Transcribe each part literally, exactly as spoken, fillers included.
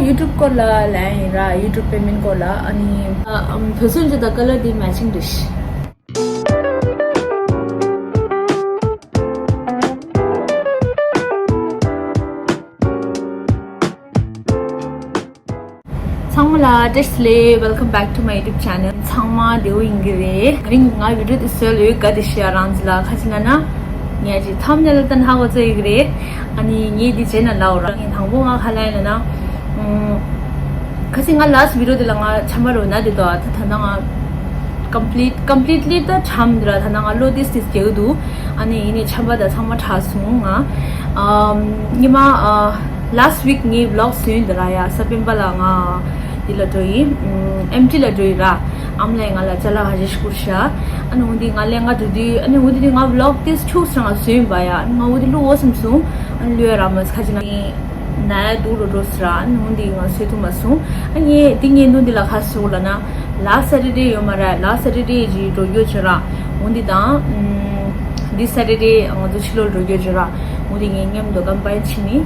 ཡུ་ཊུབ་སྐོར་ལ་ལན་ཡིན་ར། ཡུ་ཊུབ་པེ་མེན་ཊི་སྐོར་ལ། ཨ་ནི་ཨམ་བོད་སོན་ཅི་དང་ཀ་ལར་དེ་མེ་ཆིང་རེད། ཚང་མ་ལ་བཀྲ་ཤིས་བདེ་ལེགས། Welcome back to my YouTube channel. ཚང་མ་བདེ་པོ་ཡིན་གྱི་རེད། དེ་རིང་ང་བི་ཌི་ཡོ་དེ་བཟོས་ལོས་ག་དེ་ཤི་ཡ་རང་ཚོ་ལ་ཁ་ཅིག་ལ་ན་ངས་ཅིག་ཐམ་ནེལ་ལྟ་ན་ཧ་གོ་ཚོད་ཡིན་གྱི་རེད། ཨ་ནི་ངས་འདི་བྱས་ན་ལའོ་ར། ངས་དང་པོ་ང་ཁ་ལ་ཡིན་ལ་ན། ཁ་ཅིག་ང་ལ་སི་བི་ཌི་ཡོ་དེ་ལ་ང་ཆམ་པ་རོ་ན་དེ་དོ་ད་ད་ན་ང་complete completely ད་ཆམ་དེ་ར། ད་ན་ང་ལོ་དིས་དིས་རྒྱག་འདུག་ཨ་ནི་ཡིན་ནི་ཆམ་པ་ད་ཚང་མ་དྲག་སོང་ང་། ཨམ་ཉི་མ་ཨ་last week ངའི་ཝི་ལོག་བཟོས་ཡིན་དེ་ར་ཡ། ས་པན་པ་ལ་ང་འདི་ལ་འགྲོ་ཡིན། ཨེམ་ཊི་ལ་འགྲོ་ཡིན་ར། ཨམ་ལས་ང་ལ་ཅ་ལག་ག་རེ་ཞིག་བསྐུར་ཤག་ཨ་ནི་འོ་འདི་ང་ལས་ང་འགྲོ་དུས་ཨ་ནི་འོ་འདི་ང་ཝི་ལོག་དིས་ཆུག་སང་ང་བཟོས་ཡིན་པ་ཡ། ཨ་ནི་ང་འོ་འདི་བླུག་འོ་བསམ་སོང་། ཨ་ནི་བླུག་ཡ་ར་མ་ཁ་ཅིག་ན། ནའི་དུག་རོ་འགྲོ་སི་ར། ཨ་ནི་འོ་འདི་ང་བཟོས་ཐུབ་མ་སོང་། ཨ་ངས་འདི་ངས་འདུག་འདི་ལ་ཁ་སོགས་ལ་ན་last Saturday ཡོད་མ་རེད། last Saturday ཡི་འགྲོ་རྒྱུ་བྱོས་ར། འོ་འདི་དང་ཨམ་this Saturday ང་ཚོ་ཕྱི་ལོགས་འགྲོ་རྒྱུ་བྱོས་ར། འོ་འདི་ངས་མཉམ་དུ་ཀམ་པའིན་བྱས་ནི་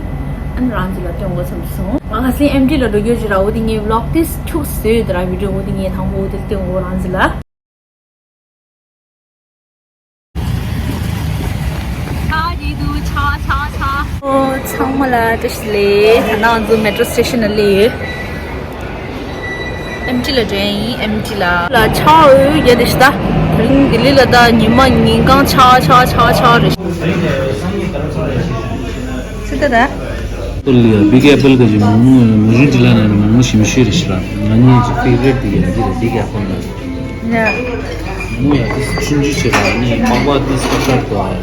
ཨ་ནི་རང་ཚོ་ལ་སྟོན་དགོས་བསམ་སོང་། ང་ཁ་སང་ཨེམ་ཊི་ལ་འགྲོ་རྒྱུ་བྱོས་ར། འོ་འདི་ངས་ཝི་ལོག་དིས་ཆུག་བཟོས་ཡོད་དེ་ར། བི་ཌི་ཡོ་འོ་འདི་ངས་དང་པོ་འོ་འདི་སྟོན་དགོས་རང་ཚོ་ལ། ཆ་རེད་འདུག་ཆ་ཆ་ཆ། ཨོ་ཚང་མ་ལ་བཀྲ་ཤིས་བདེ་ལེགས། ད་ང་ཚོ་མེ་ཊོ་སི་ཊེ་ཤན་ལ་སླེབས་ཡོད། ཨེམ་ཊི་ལ་འགྲོ་ཡིན། ཨེམ་ཊི་ལ་ལ་ཆ་འོ་ཡ་དེ་ཤི་ད། དེ་རིང་ལྡི་ལི་ལ་ད་ཉི་མ་ཉིན་གང་ཆ་ཆ་ཆ་ཆ་རེད། ཚིག་ད་ད། ཨེ་པལ་ལ་ཡ་བིག་ཨེ་པལ་ག་ཅིག་མོག་མོག་མུ་རི་ཏི་ལ་ན་མོག་མོག་ཞིམ་ཤོས་རེད་ཤི་ལ། ང་གཉིས་ཀྱི་ཕེ་ཝ་རི་ཊི་དེ་ཡ་འདི་རེད། བིག་ཨེ་པལ་ལ། ཡ། མོ་ཡ་དེ་ཆུང་ཆུང་བྱེད་ར་ནི་པགས་པ་དེ་སྐབས་སྐབས་དུ་ཨ།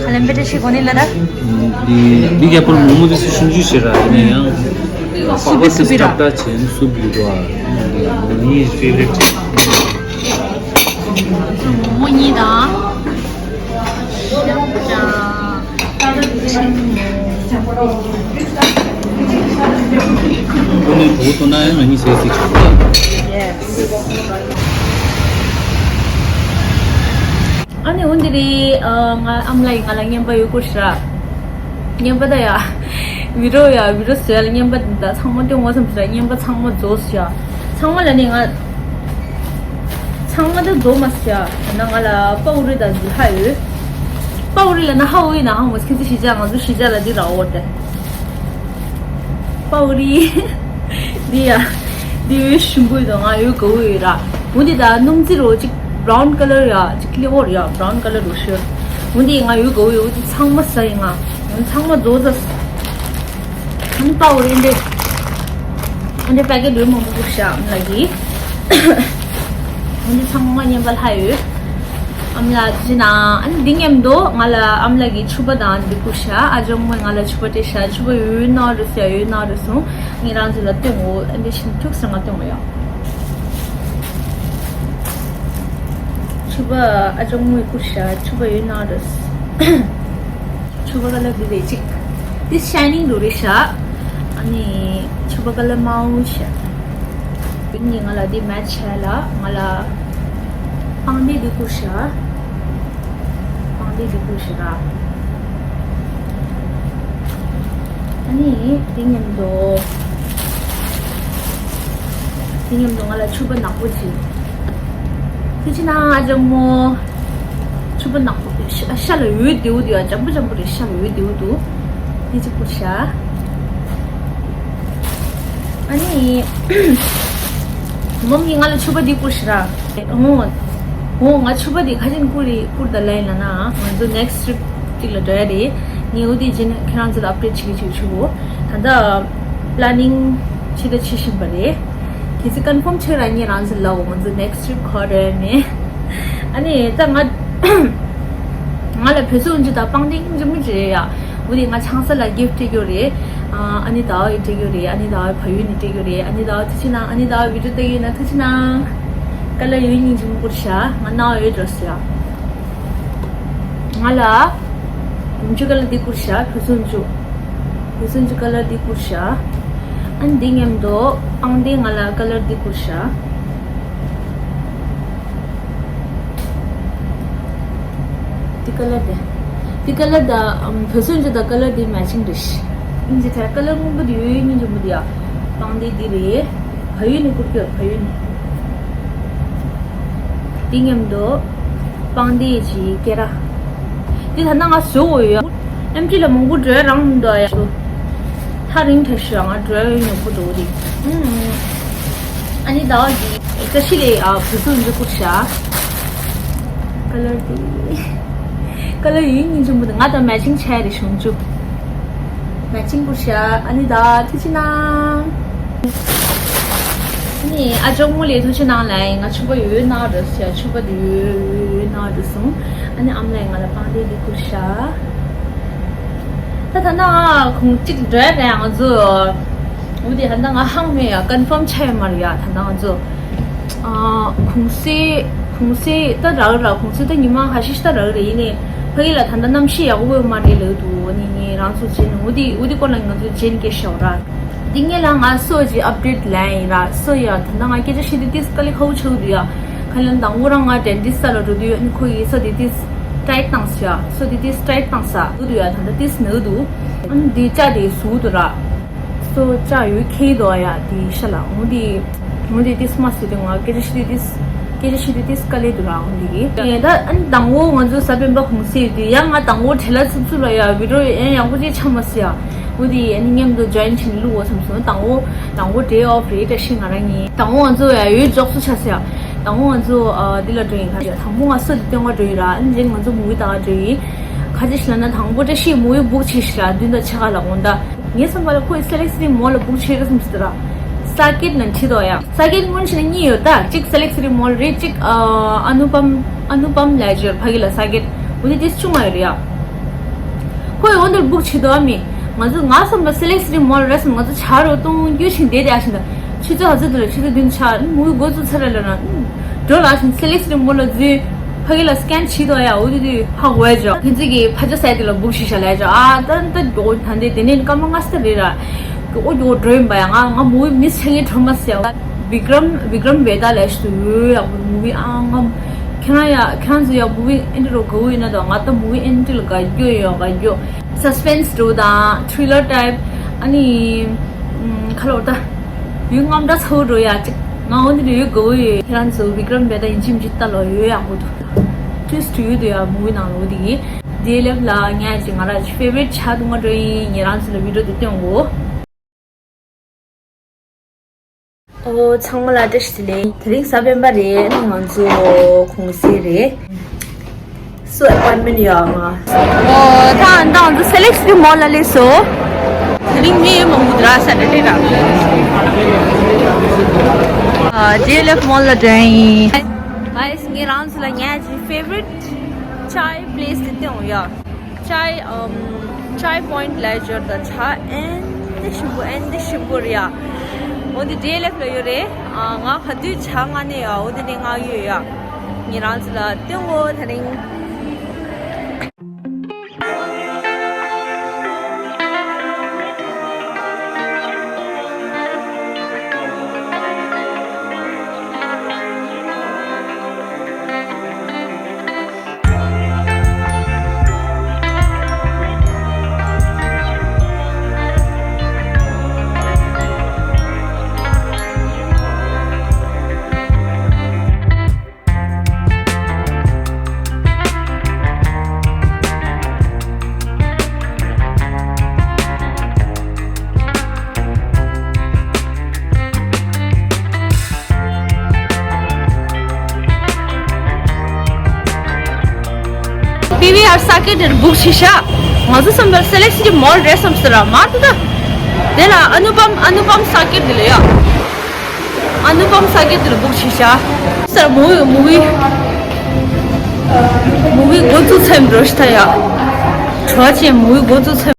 ཁ་ལེན་པེ་ཏྲ་ཤི་གོ་ནི་ལ་ར། འདི་འདི་ག་པར་མོ་མོ་དེ་ཆུང་ཆུང་བྱེད་ར་ནི་ཡང་པགས་པ་དེ་སྐབས་སྐབས་བྱེད་ནི་སུབ་ཡོད་དོ་ཨ། ངའི་ཕེ་ཝ་རི་ཊི། མོ་མོ་གཉིས་དང་། ཁོ་ནི་གྲོགས་ཐོན་ན་ཡང་ང་གཉིས་ཟས་ཟིག་བྱེད་པ། ཨ་ནི་འོན་ཏེ་རེད། ང་ཨ་མ་ལགས་ཡིས་ང་ལ་རྔན་པ་ཡོད་སྐོར་ཞིག་ར། རྔན་པ་ད་ཡ། བི་ཌི་ཡོ་ཡ་བི་ཌི་ཡོ་བཟོ་ཡ་ལ་རྔན་པ་འདི་ད་ཚང་མ་སྟོན་དགོས་བསམ་ཞིག་ར། རྔན་པ་ཚང་མ་རྫོགས་ཞིག་ཡ། ཚང་མ་ལ་ནི་ང་། ཚང་མ་ད་རྫོགས་མ་ཞིག་ཡ། ད་ང་ལ་པའོ་རི་དང་འདི་ཧ་ཡོད། པའོ་རི་ལ་ན་ཧ་འོ་ཡིན་ན་ཧ་མོ་ཁྱེད་ཚོ་གཞིས་ཆགས། ང་ཚོ་གཞིས་ཆགས་ལ་འདི་ར་འོ་དེ། པའོ་རི། འདི་ཡ། འདི་ཡོད་ཞིམ་པོ་ཡོད་དོ། ང་ཡོད་དགའ་བོ་ཡོད་ར། འོ་འདི་ད་སྣུམ་རྩི་རོ་གཅིག་བྷ་རའུན་ཀ་ལར་ཡ། གཅིག་ལེ་འོར་ཡ་བྷ་རའུན་ཀ་ལར་རོ་ཤོད། འོ་འདི་ང་ཡོད་དགའ་བོ་ཡོད། འོ་འདི་ཚང་མ་ཟ་ཡིན་ང་། འོ་ཚང་མ་རྫོགས་ཟ། ཨ་ནི་པའོ་རི་འདི། ཨ་འདི་པ་ཀེ་ཊི་ལོས་མང་པོ་བསྐུར་ཤག་ཨ་མ་ལགས་ཀྱིས། ཨ་འདི་ཚང་མ་རྔན་པ་ལྷག་ཡོད། ཨ་མ་ལགས་ཅི་ན། ཨ་ནི་འདི་མཉམ་དུ་ང་ལ་ཨ་མ་ལགས་ཀྱིས་ཕྱུ་པ་དང་འདི་བསྐུར་ཤག་ཨ་ཅག་མོས་ང་ལ་ཕྱུ་པ་སྤྲད་ཤག་ཕྱུ་པ་ཡོད་ན་རུ་སི་ཡ་ཡོད་ན་རུ་སོང་། ངས་རང་ཚོ་ལ་སྟོན་འོ། ཨ་འདི་ཤིན་ཐུག་སང་ང་སྟོན་འོ་ཡ། ཕྱུ་པ་ཨ་ཅག་མོས་བསྐུར་ཤག་ཕྱུ་པ་ཡོད་ན་རུ། ཕྱུ་པ་ཀ་ལར་འདི་རེད་གཅིག་འདི་ཤའི་ནིང་འདུག་རེད་ཤག་ཨ་ནི་ཕྱུ་པ་ཀ་ལར་དམར་པོ་ཤག་འདི་ནི་ང་ལ་འདི་མེ་ཆི་བྱས་ལ་ང་ལ་པང་གདན་འདི་བསྐུར་ཤག་པང་གདན་འདི་བསྐུར་ཤག་ཨ་ནི་འདི་མཉམ་དུ། དེ་མཉམ་དུ་ང་ལ་ཕྱུ་པ་ནག་པོ་ཅིག་ཐུགས་རྗེ་གནང་ཨ་ཅག་མོ། ཕྱུ་པ་ནག་པོ་ཤ་ཤ་ལ་འོད་བདེ་པོ་འདུག་ཡ། འཇམ་པོ་འཇམ་པོ་རེད། ཤ་ལ་འོད་བདེ་པོ་འདུག་དེ་གཅིག་བསྐུར་ཤག་ཨ་ནི། མོམ་གྱིས་ང་ལ་ཕྱུ་པ་འདི་བསྐུར་ཤག་ར། འོ། འོ་ང་ཕྱུ་པ་འདི་ག་ཅིག་བསྐུར་རེད། བསྐུར་ད་ལ་ཡིན་ལ་ན་ང་ཚོ་next trip གཅིག་ལ་འགྲོ་ཡ་རེད། ངས་འོ་དེ་རྗེས་ནས་ཁྱེད་རང་ཚོ་ལ་update བྱེད་ཀྱི་བྱེད་ཀྱི་ཆུ་བོ། ད་ལྟ་planning བྱེད་ད་བྱེད་བཞིན་པ་རེད། གལ་སྲིད་confirm བྱས་ར་ངས་རང་ཚོ་ལ་འོ་ང་ཚོ་next trip ག་པར་འགྲོ་ཡ་མེད། ཨ་ནི་ད་ང་ང་ལ་བོད་སོག་འཇུ་དང་པང་གདན་སྙིང་རྗེ་མོ་ཅིག་རེད་ཡ། འོ་དེ་ང་ཆང་ས་ལ་gift སྤྲད་རྒྱུ་རེད། ཨ་ནི་ཟླ་བ་ཡིས་སྤྲད་རྒྱུ་རེད། ཨ་ནི་ཟླ་བ་ཕ་ཡུལ་ནས་སྤྲད་རྒྱུ་རེད། ཨ་ནི་ཟླ་བ་ཐུགས་རྗེ་གནང་། ཨ་ནི་ཟླ་བ་video ལྟ་གི་ཡོད་ན་ཐུགས་རྗེ་གནང་། ཀ་ལར་ཡོད་སྙིང་རྗེ་མོ་བསྐུར་ཤག་ང་ནང་ཡོད་འགྲོ་ཟེར་ཡ། ང་ལ་འཇུ་ཀ་ལར་འདི་བསྐུར་ཤག་བོད་སོག་འཇུ། བོད་སོག་འཇུ་ཀ་ལར་འདི་བསྐུར་ཤག་ཨ་ནི་འདི་མཉམ་དུ་པང་གདན་ང་ལ་ཀ་ལར་འདི་བསྐུར་ཤག་འདི་ཀ་ལར་དེ། འདི་ཀ་ལར་དང་བོད་སོན་ཅིག་དང་ཀ་ལར་འདི་མེ་ཆིང་རེད། ཨིན་ཇི་ཐ་ཀ་ལར་སྔོན་པོ་འདི་ཡོད་སྙིང་རྗེ་མོ་འདི་ཡ། པང་འདི་འདི་རེད། བལ་ཡུལ་ནས་བསྐུར་གྱི་བལ་ཡུལ་ནས། འདི་མཉམ་དུ་པང་འདི་ཅིག་སྐེ་ར། འདི་ད་ལྟ་ང་བཟོ་འོ་ཡ། ཨེམ་ཊི་ལ་མང་པོ་འགྲོ་རང་མི་འདུག་ཡ། ཐག་རིང་ཐག་ཤོས་ང་འགྲོ་ཡོང་པོ་འགྲོ་འདི། ཨ་ནི་ཟླ་བ་འདི་བཀྲ་ཤིས་ལས་བུ་ཚོ་འདི་བསྐུར་ཤག་ཀ་ལར་འདི། ཀ་ལར་ཡིན་སྙིང་རྗེ་མོ་འདུག་ང་དང་མེ་ཆིང་ཆགས་རེད་བྱུང་ཆུ། མེ་ཆིང་བསྐུར་ཤག་ཨ་ནི་ད་ཐུགས་རྗེ་གནང་། ཨ་ནི་ཨ་ཅོག་མོ་ལས་ཐུགས་རྗེ་གནང་ལ་ང་ཕྱུ་པ་ཡོད་ན་འགྲོ་ཤག་ཕྱུ་པ་དེ་ཡོད་ན་འགྲོ་སོང་། ཨ་ནི་ཨམ་ལས་ང་ལ་པང་དེ་དེ་བསྐུར་ཤག་ད་ད་ན་ཁོང་གཅིག་འགྲོ་ཡ་རེད་ང་ཚོ། འོ་དེ་ད་ད་ང་ཧང་མེད་ཡ་ཀོན་ཕོམ་ཆགས་ཡ་མ་རེད་ཡ་ད་ད་ང་ཚོ། གུང་སེང་གུང་སེང་ད་རག་ར་གུང་སེང་ད་ཉི་མ་ཁ་ཤས་ཤིག་ད་རག་རེད་ཡིན་ནའི་ཕ་གི་ལ་ད་ལྟ་གནམ་གཤིས་ཡག་པོ་ཡོད་མ་རེད་ལབ་འདུག་འོ་ནི་ངས་རང་ཚོ་བྱས་ནས་འོ་དེ་འོ་དེ་སྐོར་ལ་ང་ཚོ་རྗེས་ནས་སྐད་ཆ་བཤད་ར། འདི་ངས་ལ་ང་སོ་ཅིག་ཨབ་ཌེཊ་ལན་ཡིན་ར་སོ་ཡ་ད་ལྟ་ང་སྐད་ཆ་བཤད་དུས་ཏིས་དཀའ་ལས་ཁག་པོ་ཆགས་འདུག་ཡ། ཁ་ལན་དང་པོ་རང་ང་ཌེན་ཊིསཊ་ས་ལ་འགྲོ་དུས་ཨ་ནི་ཁོ་ཡིས་སོ་དེ་ཏིས་ཊའིཊ་བཏང་ཟེར་ཡ་སོ་དེ་ཏིས་ཊའིཊ་བཏང་ས་འདུག་ཡ་ད་ལྟ་ཏིས་ནག་འདུག་ཨ་ནི་འདི་ལྕགས་དེ་ཟུག་འདུག་ར། སོ་ལྕགས་ཡོད་ཁེལ་འདུག་ཡ་དེ་ཤ་ལ་འོ་དེ། འོ་དེ་ཏིས་མ་སི་དེ་ང་སྐད་ཆ་བཤད་དུས་ཏིས་སྐད་ཆ་བཤད་དུས་ཏིས་དཀའ་ལས་འདུག་ར་འོ་དེ་གི་ད་ཨ་ནི་དང་པོ་ང་ཚོ་གཟའ་སྤེན་པ་གུང་སེང་དུས་ཡ་ང་དང་པོ་བྲེལ་ལ་འཚུབ་འཚུབ་ལ་ཡ་བི་ཌི་ཡོ་ཡང་ཡག་པོ་ཅིག་ཆགས་མ་སི་ཡ། འོ་དེ་ཨ་ནི་མཉམ་དུ་ཇོ་ཡིན་བྱས་ནས་བླུག་འོ་བསམ་སོང་། དང་པོ་དང་པོ་ཌེ་ཨོཕ་རེད་བཀྲ་ཤིས་ང་རང་གཉིས་དང་པོ་ང་ཚོ་ཡ་ཡོད་འཇོག་སུ་ཆ་སི་ཡ། དང་པོ་ང་ཚོ་ཨ་འདི་ལ་འགྲོ་ཡིན་ཁ་ཤས་དང་པོ་ང་སོ་དེ་སྟོན་ག་འགྲོ་ཡིན་ར་ཨ་ནི་རྗེས་ང་ཚོ་མུ་བི་ལྟ་ག་འགྲོ་ཡིན། ཁ་ཅིག་ཞིག་ལ་ན་དང་པོ་བཀྲ་ཤིས་མུ་བི་བུག་བྱས་ཤི་ར་བདུན་དང་ཕྱེད་ཀ་ལ་འོང་ད། ངའི་བསམ་པ་ལ་ཁོས་སེ་ལེག་སི་ཊི་མོལ་ལ་བུག་བྱེད་རེད་བསམ་སྲིད་ར། ས་ཀེད་ནང་ཁྲིད་དོ་ཡ། ས་ཀེད་སྔོན་ཆད་ནས་གཉིས་ཡོད་ད། གཅིག་སེ་ལེག་སི་ཊི་མོལ་རེད། གཅིག་ཨ་ཨ་ནུ་པམ་ཨ་ནུ་པམ་ལེ་ཇར་ཕ་གི་ལ་ས་ཀེད་འོ་དེ་དེ་ཆུང་ང་ཡོད་རེད་ཡ། ཁོས་འོ་འདིར་བུག་བྱེད་དོ་ཨ་མི། ང་ཚོ་ང་བསམ་པ་སེ་ལེག་སི་ཊི་མོལ་རེད་བསམ། ང་ཚོ་ཆ་རོ་གཏོང་རྒྱུ་ཆེན་བསྡད་དེ་ཨ་ཤིན་ད། ཆུ་ཚོད་ཧ་ཚོད་དུ་ལ་ཆུ་ཚོད་བདུན་ཆ་མུ་གི་འགོ་བཙུགས་ཚར་རེད་ལ་ན། འགྲོ་ལ་ཤིང་སེ་ལེག་སི་ཊི་མོལ་ལ་འཛུལ། ཕ་གི་ལ་སི་ཀེན་བྱེད་དོ་ཡ། འོ་དེ་དུས་ཧ་གོ་ཡ་ཇོ་ཁྱེད་ཚོ་གི་ཕ་ཅག་སའི་དེ་ལ་བུག་ཤི་ཤ་ལ་ཡ་ཇོ། ཨ་ད་ད་མགྱོགས་ད་འདི་དེ་ནས་སྐར་མ་ལྔ་སྟབས་རེད་ར། མགྱོགས་མགྱོགས་འགྲོ་ཡིན་པ་ཡ། ང་ང་མུ་བི་མི་སི་ཆགས་ངེས་བྲོ་མ་སི་ཡ། བི་ཀྲམ་བི་ཀྲམ་བེ་ད་ལས་ཤི་དུ་ཡོད་ཡག་པོ་མུ་བི་ཨ་ང་ཁྱེད་རང་ཡ་ཁྱེད་རང་ཚོ་ཡ་མུ་བི་ཨེན་ཏི་རོ་ག་བོ་ཡིན་ན་དོ་ང་ད་མུ་བི་ཨེན་ཏི་ལ་དགའ་རྒྱུ་ཡོད་དགའ་རྒྱུ། སས་པེན་སི་འགྲོ་དང་ཐྲི་ལར་ཊའིབ་ཨ་ནི་ཁ་ལོ་ད། ཡུལ་རྔམ་འདྲ་ཚ་བོ་འགྲོ་ཡ་ཅིག་ང་འོ་འདི་འདྲ་ཡོད་དགའ་བོ་ཡོད། ཁྱེད་རང་ཚོ་བི་ཀྲམ་བེ་ད་ཡིན་གཅིག་མིན་གཅིག་ལྟ་ལོ་ཡོད་ཡག་པོ་འདུག་ཊུ་ཝི་སི་ཊི་ཡོད་དུ་ཡ་མུ་བི་ནང་ལོ་འདི་གི་ཌི་ཨེལ་ཨེཕ་ལ་ངས་ཅིག་ང་རང་ཅིག་ཕེ་ཝ་རི་ཊི་ཆགས་འདུག་ང་འགྲོ་ཡིན། ངེད་རང་ཚོ་ལ་བི་ཌི་ཡོ་འདི་སྟོན་གོ། ཨོ་ཚང་མ་ལ་བཀྲ་ཤིས་བདེ་ལེགས། དེ་རིང་གཟའ་སྤེན་པ་རེད། ང་ཚོ་གུང་སེང་རེད། སུ་ཨེ་པོན་མེན་ཡོད་ང་། ཨོ་ད་ད་ང་ཚོ་སེ་ལེག་སི་ཊི་མོལ་ལ་སླེབས་སོང་། དེ་རིང་མི་མང་པོ་འདུག་ར་སེ་ཊར་ཌེ་ར། ཨ་ཌི་ཨེལ་ཨེཕ་མོལ་ལ་འགྲོ་ཡིན། གྷའི་སི་ངས་རང་ཚོ་ལ་ངའི་ཕེ་ཝ་རི་ཊི་ཅའི་པི་ལེ་སི་དེ་སྟོན་ཡོད། ཅའི་ཨམ་ཅའི་པོ་ཡིན་ཊི་ལེ་ཇར་དང་ཇ་ཨེན་ཏི་ཞིམ་པོ་ཨེན་ཏི་ཞིམ་པོ་རེད་ཡ། འོ་དེ་ཌི་ཨེལ་ཨེཕ་ལ་ཡོད་རེད། ཨ་ང་ག་དུས་ཇ་མངགས་ནས་ཡ་འོ་དེ་ནས་མངགས་ཡོད་ཡ། ངས་རང་ཚོ་ལ་སྟོན་གོ་དེ་རིང་། པི་ཝི་ཨར་ས་ཀེ་དེར་བུག་བྱས་ཤག་ང་ཚོ་བསམ་པར་སེ་ལེག་སི་ཊི་མོལ་རེད་བསམ་ཟེར་ར་མ་འདུག་ད། དེ་ལ་ཨ་ནུ་པམ་ཨ་ནུ་པམ་ས་ཀེ་དེ་ལ་ཡ། ཨ་ནུ་པམ་ས་ཀེ་དེ་ལ་བུག་བྱས་ཤག་ཟེར། མུ་བི་མུ་བི་མུ་བི་འགོ་བཙུགས་ཚར་འགྲོ་ཤི་ད་ཡ། བྲོ་ཆེན་མུ་བི་འགོ་བཙུགས་ཚར།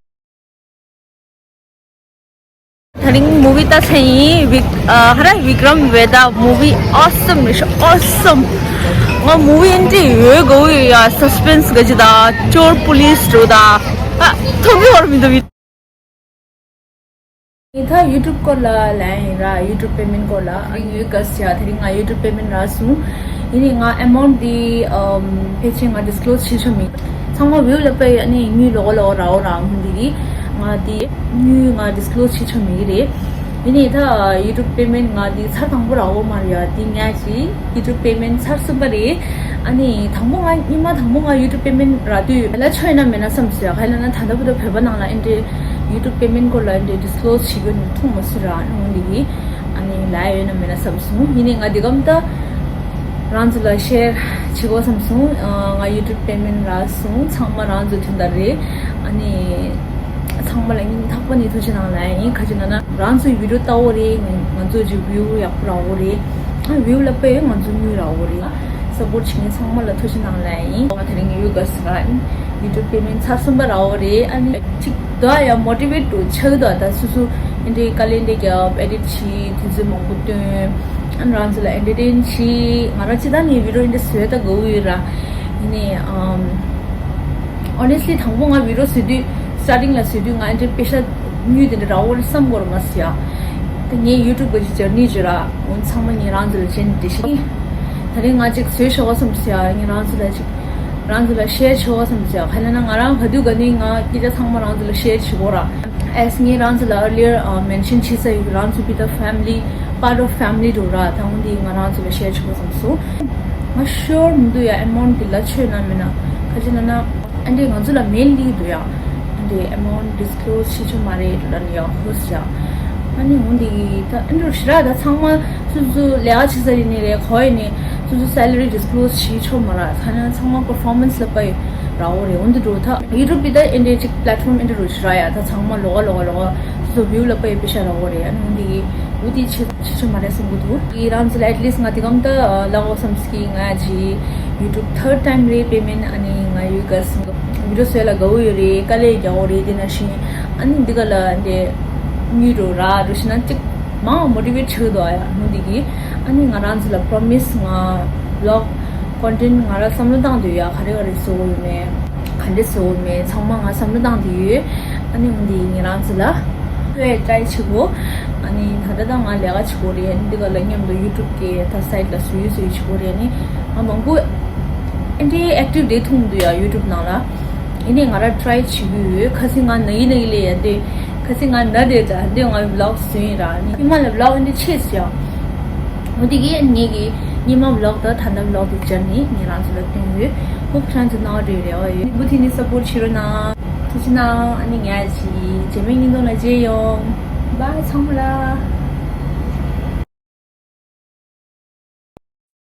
དེ་རིང་མུ་བི་ལྟ་ཚར་ཡིན། བི་ཨ་ཧ་ར་བི་ཀྲམ་བེ་ད་མུ་བི་ཨོ་སམ་རེད་ཤག་ཨོ་སམ། ང་མུ་བི་ཨེན་ཊི་ཡོད་དགའ་བོ་ཡོད་ཡ། སས་པེན་སི་ག་ཅི་ད་ཅོར་པུ་ལི་སི་འགྲོ་ད། ཨ་ཐོག་གི་བར་མི་འདུག་བི། ངས་ད་ཡུ་ཊུབ་སྐོར་ལ་ལན་ཡིན་ར། ཡུ་ཊུབ་པེ་མེན་ཊི་སྐོར་ལ་ཨ་ཡོད་ག་ཟེར་ཡ། དེ་རིང་ང་ཡུ་ཊུབ་པེ་མེན་ཊི་རག་སོང་། ཡིན་ནའི་ང་amount འདི་ཨམ་ཕལ་ཆེར་ང་disclose བྱེད་ཆོག་མེད། ཚང་མ་view ལ་དཔེ་ཨ་ནི་དངུལ་ལོག་ལོག་རག་འོ་རག་འོ་འདི་གི་ང་འདི་དངུལ་ང་disclose བྱེད་ཆོག་མེད་གི་རེད། ཡིན་ནའི་ད་YouTube payment ང་འདི་ཚར་དང་པོ་རག་འོ་མ་རེད་ཡ། འདི་ཉག་ཅིག་YouTube payment ཚར་གསུམ་པ་རེད། ཨ་ནི་དང་པོ་ང་ཉི་མ་དང་པོ་ང་YouTube payment རག་དུས་ལ་ཆོག་ཡིན་ན་མེད་ན་བསམ་སོང་ཡ། ག་ཡིན་ལབ་ན་ད་ལྟ་བར་དུ་བོད་པ་ནང་ལ་ཨེ་འདྲའི་YouTube payment སྐོར་ལ་ཨེ་འདྲའི་disclose བྱེད་དགོས་ནི་མཐོང་མ་སོང་ར། ཨ་ནི་འོ་འདི་གི་ཨ་ནི་ལ་ཡོད་ན་མེད་ན་བསམ་སོང་། ཡིན་ནའི་ང་འདི་གམ་ད་རང་ཚོ་ལ་share བྱེད་དགོས་བསམ་སོང་། ཨ་ང་YouTube payment རག་སོང་། ཚང་མ་རང་ཚོ་དོན་དག་རེད། ཨ་ནི་ཚང་མ་ལ་སྙིང་ཐག་པ་ནས་ཐུགས་རྗེ་གནང་ལབ་ཡིན། ག་ཅི་ན་ན་རང་ཚོའི་video ལྟ་བོ་རེད། ང་ང་ཚོ་ཅིག་view ཡག་པོ་རག་འོ་རེད། ཨ་view ལ་དཔེ་ང་ཚོ་དངུལ་རག་འོ་རེད། support བྱེད་མཁན་ཚང་མ་ལ་ཐུགས་རྗེ་གནང་ལབ་ཡིན། ང་དེ་རིང་ཡུལ་དགའ་ས་ར་YouTube payment ཚར་གསུམ་པ་རག་འོ་རེད། ཨ་ནི་ཅིག་དོ་ཡ་motivate འགྲོ་ཆགས་དོ། ད་སོ་སོ་ཨེ་འདྲའི་དཀའ་ལས་འདྲ་རྒྱབ་edit བྱེད་དུས་ཚོད་མང་པོ་བཏོན། ཨ་ནི་རང་ཚོ་ལ་entertain བྱེད། ང་རང་ཅི་ད་ནི་video འདི་བཟོས་ད་དགའ་བོ་ཡོད་ར། ཡིན་ནའི་ཨམ་honestly དང་པོ་ང་video བཟོས་དུས་starting ལ་བཟོས་དུས་ང་འདྲའི་པེ་ཤ་དངུལ་དེ་འདྲ་རག་འོ་རེད་བསམ་གོ་ར་མ་སི་ཡ། ད་ངའི་YouTube གི་journey བརྗོད་ར་འོ་ཚང་མ་ངས་རང་ཚོ་ལ་བྱས་ནས་འདྲི་ཤེས། ད་རེས་ང་ཅིག་བཟོས་ཆོག་ག་བསམ་སི་ཡ། ངས་རང་ཚོ་ལ་ཅིག་རང་ཚོ་ལ་share ཆོག་ག་བསམ་སི་ཡ། ག་ལ་ན་ང་རང་ག་དུས་ག་ནས་ང་སྐད་ཆ་ཚང་མ་རང་ཚོ་ལ་share བྱེད་གོ་ར། as ངས་རང་ཚོ་ལ་earlier mention བྱེད་ས་ཡོད། རང་ཚོ་be the family, part of family འགྲོ་ར། ད་འོ་འདི་ང་རང་ཚོ་ལ་share བྱེད་དགོས་བསམ་སོང་། ང་sure མི་འདུག་ཡ། amount འདི་ལ་ཆོད་ན་མིན་ན་ག་ཅི་ན་ན་ཨ་འདྲས་ང་ཚོ་ལ་mail སླེབས་འདུག་ཡ། ཨ་འདྲས་amount disclose བྱེད་ཆོག་མ་རེད་ལབ་ནི་ཡ་ཧོ་སི་ཡ། ཨ་ནི་འོ་འདི་ད་ཨ་འདྲས་ཞེ་དྲག་ད་ཚང་མ་སོ་སོ་ལས་ཀ་བྱེད་ས་ཡིན་ནི་རེད། གོ་ཡིན་ནི་སོ་སོ་salary disclose བྱེད་ཆོག་མ་ར། ད་ན་ཚང་མ་performance ལ་དཔའ་ཡི་ར་འོ་རེད། འོ་འདི་འགྲོ་ད་YouTube འདི་ད་ཨེ་འདྲས་ཅིག་platform ཨེ་འདྲས་རུ་ཞུ་ར་ཡ། ད་ཚང་མ་ལོག་ག་ལོག་ག་ལོག་ག་སོ་སོ་view ལ་དཔའ་ཡི་པེ་ཤ་ར་འོ་རེད། ཨ་ནི་འོ་འདི་འོ་འདི་ཆེ་ཆེ་ཆེ་མ་རེད་བསམ་གི་འདུག་ཡི་རང་ཚོ་ལ་at least ང་དེ་གམ་ད་ལ་འོ་བསམ་སྐྱིད་ང་ཅི་YouTube third time རེད་payment ཨ་ནི་ང་ཡུལ་དགའ་སོང་། video བཟོས་ལ་དགའ་བོ་ཡོད་རེད། དཀའ་ལས་རྒྱག་འོ་རེད། དེ་ན་ཤིང་ཨ་ནི་འདི་ག་ལ་འདི་དངུལ་འགྲོ་ར་འགྲོ་ཤི་ན་ཅིག་མང་motivate ཆགས་འདུག་ཨ་ཡ། ནུ་འདི་གི་ཨ་ནི་ང་རང་ཚོ་ལ་promise ང་vlog content ང་ར་བསམ་བློ་བཏང་འདོད་ཡ། ག་རེ་ག་རེ་བཟོ་འོ་ཡོད་མེད། ག་འདྲས་བཟོ་མེད་ཚང་མ་ང་བསམ་བློ་བཏང་དེ་ཡོད། ཨ་ནི་འོན་ཏེ་ངེད་རང་ཚོ་ལ་ཁོས་try བྱེད་དགོས། ཨ་ནི་ད་ལྟ་ད་ང་ལས་ཀ་བྱེད་དགོས་རེད། ཨ་ནི་འདི་ག་ལ་མཉམ་དུ་YouTube གི་ད་site ལ་བཟོ་ཡུལ་བཟོ་ཡུལ་བྱེད་དགོས་རེད། ཨ་ནི་ང་མང་པོ་ཨ་འདྲའི་active དེ་མཐོང་འདུག་ཡ་YouTube ནང་ལ། ཡིན་ནའི་ང་ར་try བྱེད་ཀྱི་ཡོད། ཁ་སང་ང་ན་གི་ན་གི་ལས་ཡ་འདི་ཁ་སང་ང་ན་དེ་ད་འདི་ང་vlog བཟོས་ཡིན་ར། ཨ་ནི་ཉི་མ་ལ་vlog ཨ་འདྲ་ཆེ་ཟེར་ཡ། འོ་དེ་གིས་ངེད་ཀྱི་ཉི་མ་vlog དང་ད་ལྟ་vlog དེ་སྦྱར་ནས་ངེད་རང་ཚོ་ལ་སྟོན་ཡོད། Hope ཁྱེད་རང་ཚོ་ནང་འདྲ་རེ་བ་ཡོད། འབུ་དེ་ནི་support བྱེད་རོགས་གནང་། ཐུགས་རྗེ་གནང་། ཨ་ནི་ངས་ཅི་རྗེས་མའི་བརྙན་ཐུང་ལ་མཇལ་ཡོང་། Bye ཚང་མ་ལ།